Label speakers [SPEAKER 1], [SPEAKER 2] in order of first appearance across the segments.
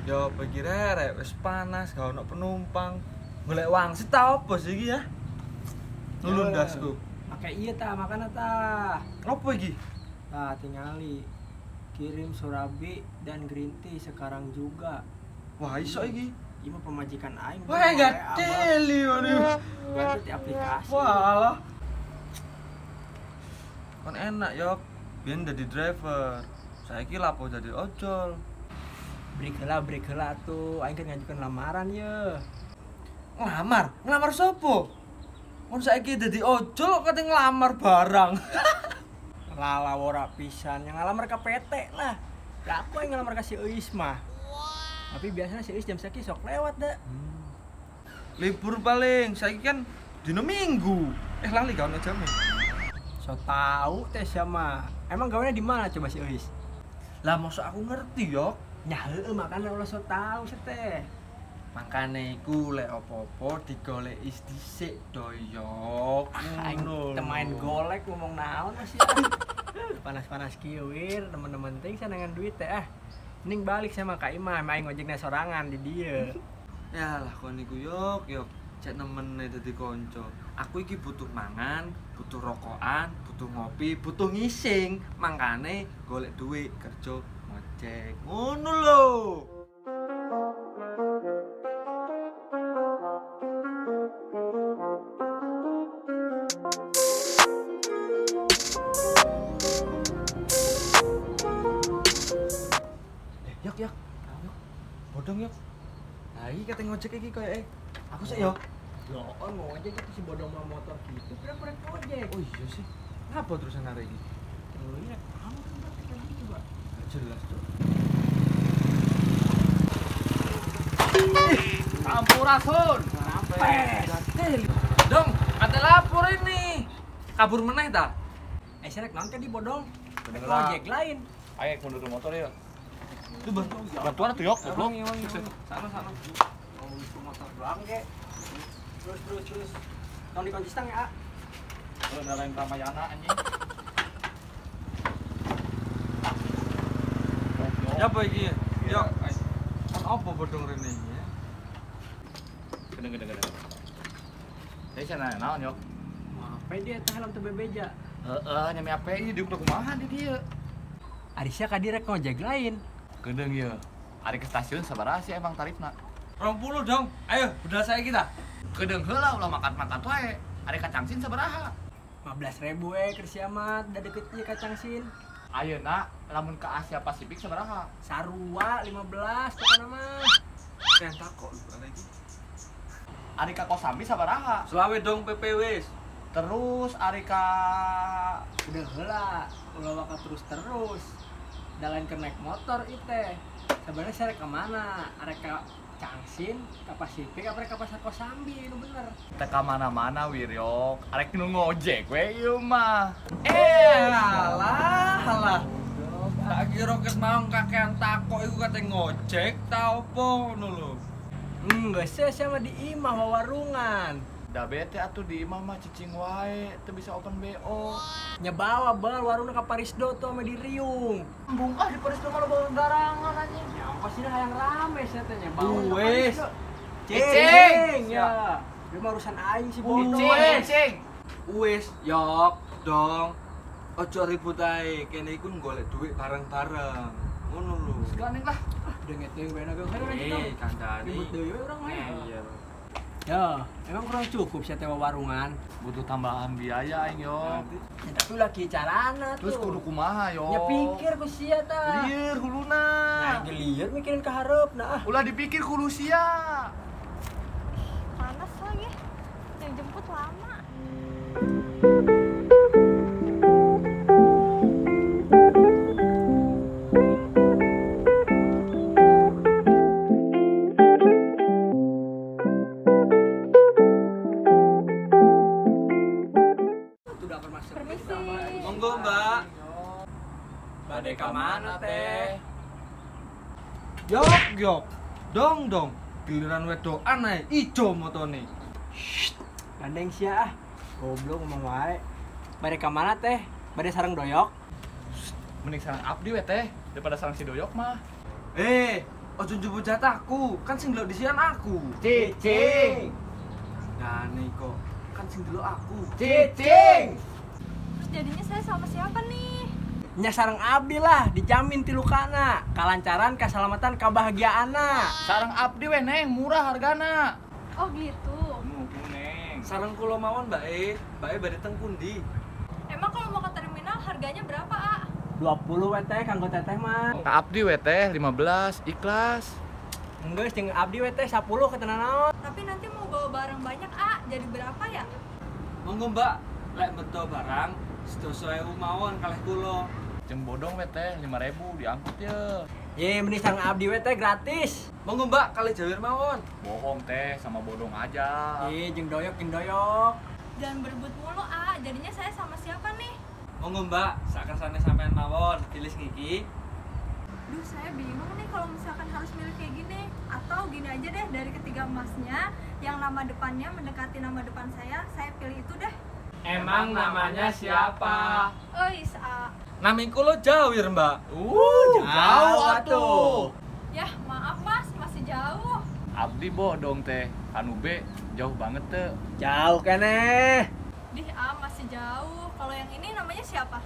[SPEAKER 1] Ya apa iki rek, wis panas gak ono penumpang. Golek wangsit ta apa sih iki ya? Nulun ndasku.
[SPEAKER 2] Pakai iya ta, makan ta.
[SPEAKER 1] Apa iki?
[SPEAKER 2] Nah, tingali. Kirim surabi dan green tea sekarang juga.
[SPEAKER 1] Wah, iso iki.
[SPEAKER 2] Iki mah pemajikan aing.
[SPEAKER 1] Wah, gak teli ngono.
[SPEAKER 2] Bantu di aplikasi.
[SPEAKER 1] Walah. Kon enak yo, biyen dadi driver. Saiki lapo dadi ojol.
[SPEAKER 2] Break heula tuh, aing kan ngajukan lamaran ye.
[SPEAKER 1] Ngelamar? Ngelamar sopo? Kon saiki dadi ojol kate ngelamar barang.
[SPEAKER 2] Lala ora pisan, yang ngelamar ke PT lah. Lah aku yang ngelamar ke si Eis mah. Wow. Tapi biasanya si Eis jam saiki sok lewat dah.
[SPEAKER 1] Libur paling, saiki kan dino Minggu. Lali gak ono jame.
[SPEAKER 2] So tau teh sama. Emang gawenya di mana coba si Eis?
[SPEAKER 1] Lah mosok aku ngerti yo.
[SPEAKER 2] Ya heeh, makane ora so tau teh.
[SPEAKER 1] Makane iku lek apa-apa digoleki dhisik doyok.
[SPEAKER 2] Aing temain golek ngomong naon masih. Panas-panas kieu wir, temen-temen ting senengan duit teh ah. Mending balik sama Kak Imah, aing ngojekna sorangan di dieu.
[SPEAKER 1] Ya lah kon iku yok yok, cek nemene dadi kanca. Aku iki butuh mangan, butuh rokokan, butuh ngopi, butuh ngising. Mangkane golek duit kerja ngojek. Ngono lho. Yok yok. Bodong yok. Nah, iki kate ngojek iki koyoke. Aku sik yo.
[SPEAKER 2] Lho, on ngojek itu si bodong mau motor gitu, kira-kira ngojek.
[SPEAKER 1] Oh iya sih. Ngapa terusan arek iki?
[SPEAKER 2] Lho, iya, kamu kan kayak gitu, Pak.
[SPEAKER 1] Gak jelas, Cuk.
[SPEAKER 3] Sampurasun.
[SPEAKER 2] Rampes.
[SPEAKER 1] Dong, kate lapor ini. Kabur meneh ta?
[SPEAKER 2] Serek naon ke di bodong? Ngojek lain.
[SPEAKER 3] Ayo mundur motor ya.
[SPEAKER 1] Itu
[SPEAKER 3] bantuan tuh yok, goblok.
[SPEAKER 1] Sana-sana.
[SPEAKER 2] Ngomong motor doang kek. Terus. Tong dikunci stang ya, A.
[SPEAKER 3] Lu nyalain Ramayana anjing.
[SPEAKER 1] Ya apa iki? Yok. Kan opo bodong rene iki ya?
[SPEAKER 3] Gedeng. Jadi sana naon yok?
[SPEAKER 2] Apa dia teh helm teu bebeja?
[SPEAKER 3] Heeh, nyame ape ieu diuk kumaha di dieu?
[SPEAKER 2] Ari sia ka direk ngojek lain.
[SPEAKER 3] Gedeng ieu. Ari ke stasiun sabaraha sih emang tarifna?
[SPEAKER 1] 20 dong. Ayo, budal saya kita.
[SPEAKER 3] Gedeng heula ulah makan-makan wae. Ari ka Cangsin sabaraha?
[SPEAKER 2] 15.000 keur sia mah, da deket ieu ka Cangsin.
[SPEAKER 3] Ayeuna lamun ka Asia Pasifik sabaraha?
[SPEAKER 2] Sarua 15 pokona mah.
[SPEAKER 1] Kan takok lu lagi.
[SPEAKER 3] Ari ka Kosambi sabaraha?
[SPEAKER 1] Selawe dong PP wis.
[SPEAKER 3] Terus ari ka
[SPEAKER 2] udah heula, ulah waka terus-terus. Da lain keur naik motor ieu teh. Sebenarnya saya rek ka mana? Arek ka Cangsin, ka Pasifik, apa rek ka Pasar Kosambi nu bener.
[SPEAKER 3] Teh ka mana-mana Wiryok, arek nu ngojek we ieu mah.
[SPEAKER 1] Alah, alah. Tak kira ket mau kakean takok iku kate ngojek ta opo ngono lho.
[SPEAKER 2] Geus sia mah di imah wawarungan.
[SPEAKER 3] Da bete atuh di imah mah cicing wae, teu bisa open BO.
[SPEAKER 2] Nya bawa bal warungna ka Parisdo tuh sama di Riung.
[SPEAKER 3] Embung ah di Parisdo mah loba garangan anjing.
[SPEAKER 2] Ya ongkos sih hayang rame sia teh nya bawa ka
[SPEAKER 1] Wes.
[SPEAKER 2] Parisdo. Cicing ya. Ieu mah urusan aing si bodoh.
[SPEAKER 3] Cicing.
[SPEAKER 1] Wes, yok dong. Ojo ribut ae, kene iku golek duit bareng-bareng. Ngono lho.
[SPEAKER 3] Seganing lah.
[SPEAKER 2] Ah, dengeteng bae naga. Hayo lanjut.
[SPEAKER 1] Kandhani.
[SPEAKER 2] Ribut deui we urang mah.
[SPEAKER 1] Iya.
[SPEAKER 2] Ya, emang kurang cukup sih teh warungan.
[SPEAKER 3] Butuh tambahan biaya aing yo.
[SPEAKER 2] Ya, tapi lagi carana tuh.
[SPEAKER 3] Terus kudu kumaha yo.
[SPEAKER 2] Ya pikir ku sia tah.
[SPEAKER 3] Lieur huluna.
[SPEAKER 2] Nah, lieur mikirin ka hareupna ah.
[SPEAKER 3] Ulah dipikir kudu sia.
[SPEAKER 4] Panas lagi. Yang jemput lama.
[SPEAKER 3] Bade ka mana teh?
[SPEAKER 1] Yok yok. Dong dong. Giliran wedokan ae ijo motone.
[SPEAKER 2] Shh. Gandeng sia ah. Goblok ngomong wae. Bade ka mana teh? Bade sareng doyok?
[SPEAKER 3] Mending sareng abdi we teh daripada sareng si doyok mah.
[SPEAKER 1] Ojo njupuk jatahku, kan sing ndelok disian aku.
[SPEAKER 3] Cicing.
[SPEAKER 1] Nah kok, kan sing ndelok aku.
[SPEAKER 3] Cicing.
[SPEAKER 4] Terus jadinya saya sama siapa nih?
[SPEAKER 2] Nya sareng abdi lah, dijamin tilukana, kalancaran, kasalamatan, kabahagiaanna.
[SPEAKER 3] Sareng abdi we neng, murah hargana.
[SPEAKER 4] Oh gitu.
[SPEAKER 3] Nuhun neng.
[SPEAKER 1] Sareng kula mawon mbak E bade teng pundi?
[SPEAKER 4] Emang kalau mau ke terminal harganya berapa, A?
[SPEAKER 2] 20 we teh kanggo teteh mah.
[SPEAKER 3] Ka abdi we teh 15, ikhlas.
[SPEAKER 2] Enggeus jeung abdi we teh 10 ketena naon.
[SPEAKER 4] Tapi nanti mau bawa barang banyak, A. Jadi berapa ya?
[SPEAKER 1] Monggo, Mbak. Lek beto barang 10.000 mawon kalih kula.
[SPEAKER 3] Jeung bodong we teh 5.000 diangkut ye.
[SPEAKER 2] Ye, mending sareng abdi we teh gratis.
[SPEAKER 1] Monggo, Mbak, kalih jawir mawon.
[SPEAKER 3] Bohong teh, sama bodong aja.
[SPEAKER 2] Ye, jeung doyok, jeung doyok.
[SPEAKER 4] Jangan berebut mulu, A. Jadinya saya sama siapa nih?
[SPEAKER 1] Monggo Mbak, sakersane sampean mawon, pilih ngiki.
[SPEAKER 4] Duh, saya bingung nih kalau misalkan harus milih kayak gini. Atau gini aja deh, dari ketiga emasnya yang nama depannya mendekati nama depan saya pilih itu deh.
[SPEAKER 1] Emang namanya siapa?
[SPEAKER 4] Ois, A.
[SPEAKER 1] Nami kula Jawir, Mbak.
[SPEAKER 3] Jauh atuh.
[SPEAKER 4] Yah, maaf Mas, masih jauh.
[SPEAKER 3] Abdi bodong teh, anu B jauh banget teh.
[SPEAKER 2] Jauh keneh.
[SPEAKER 4] Dih, A masih jauh. Kalau yang ini namanya siapa?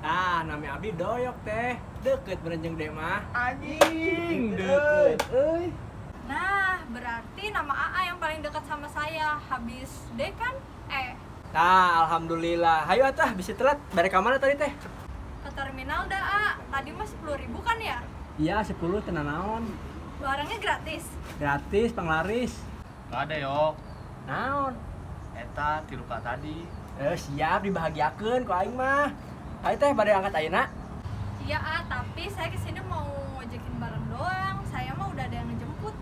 [SPEAKER 2] Ah, namanya abdi doyok teh. Deket berenjeng deh mah.
[SPEAKER 3] Anjing, deket.
[SPEAKER 2] Euy.
[SPEAKER 4] Nah, berarti nama AA yang paling dekat sama saya. Habis D kan E.
[SPEAKER 2] Nah, alhamdulillah. Hayu atuh, bisa telat. Bari ka mana tadi teh?
[SPEAKER 4] Ke terminal dah, A. Tadi mah 10.000 kan ya?
[SPEAKER 2] Iya, 10 tenan naon.
[SPEAKER 4] Barangnya gratis.
[SPEAKER 2] Gratis, panglaris.
[SPEAKER 3] Enggak ada, yok.
[SPEAKER 2] Naon?
[SPEAKER 3] Eta tiluka tadi.
[SPEAKER 2] Siap dibahagiakeun ku aing mah. Ayo teh bade angkat ayeuna.
[SPEAKER 4] Iya, A, tapi saya kesini mau ngojekin barang doang. Saya mah udah ada yang ngejemput.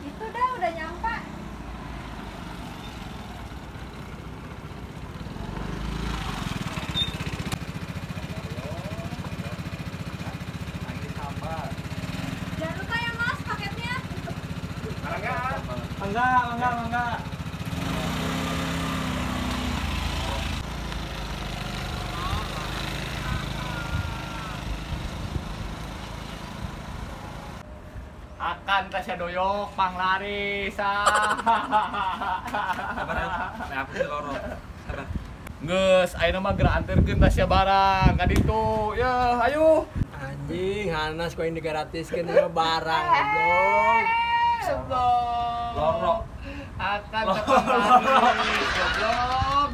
[SPEAKER 4] Itu dah udah nyampe. Jangan lupa ya Mas paketnya.
[SPEAKER 3] Enggak. Akan tasya doyok panglaris.
[SPEAKER 1] Sabar ya, aku sih loro. Sabar.
[SPEAKER 3] Geus, ayeuna mah geura anterkeun tasya barang ka ditu. Ya, ayo.
[SPEAKER 2] Anjing, hanas kok ini gratiskeun ya barang goblok.
[SPEAKER 3] Goblok.
[SPEAKER 1] Loro.
[SPEAKER 3] Akan panglaris, goblok.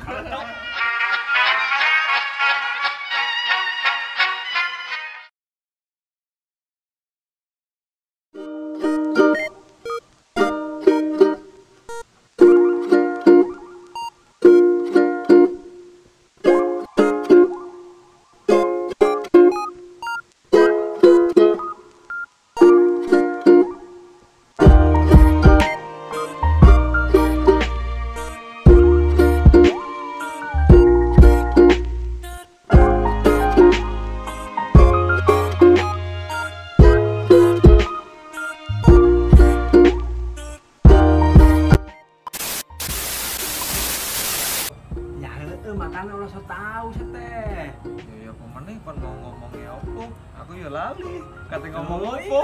[SPEAKER 2] Makanya ulah so tau sih teh.
[SPEAKER 1] Ya pemene kon mau ngomongnya opo? Aku ya lali. Kate ngomong opo?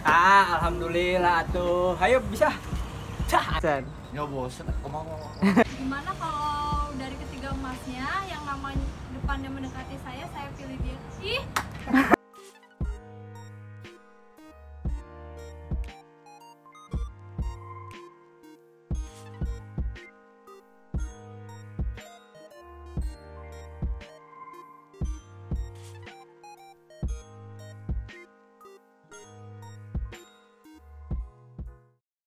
[SPEAKER 2] Ah, alhamdulillah atuh. Hayo bisa. Cah.
[SPEAKER 3] Ya bosen ngomong.
[SPEAKER 4] Gimana kalau dari ketiga emasnya yang nama depannya mendekati saya pilih dia. Ih.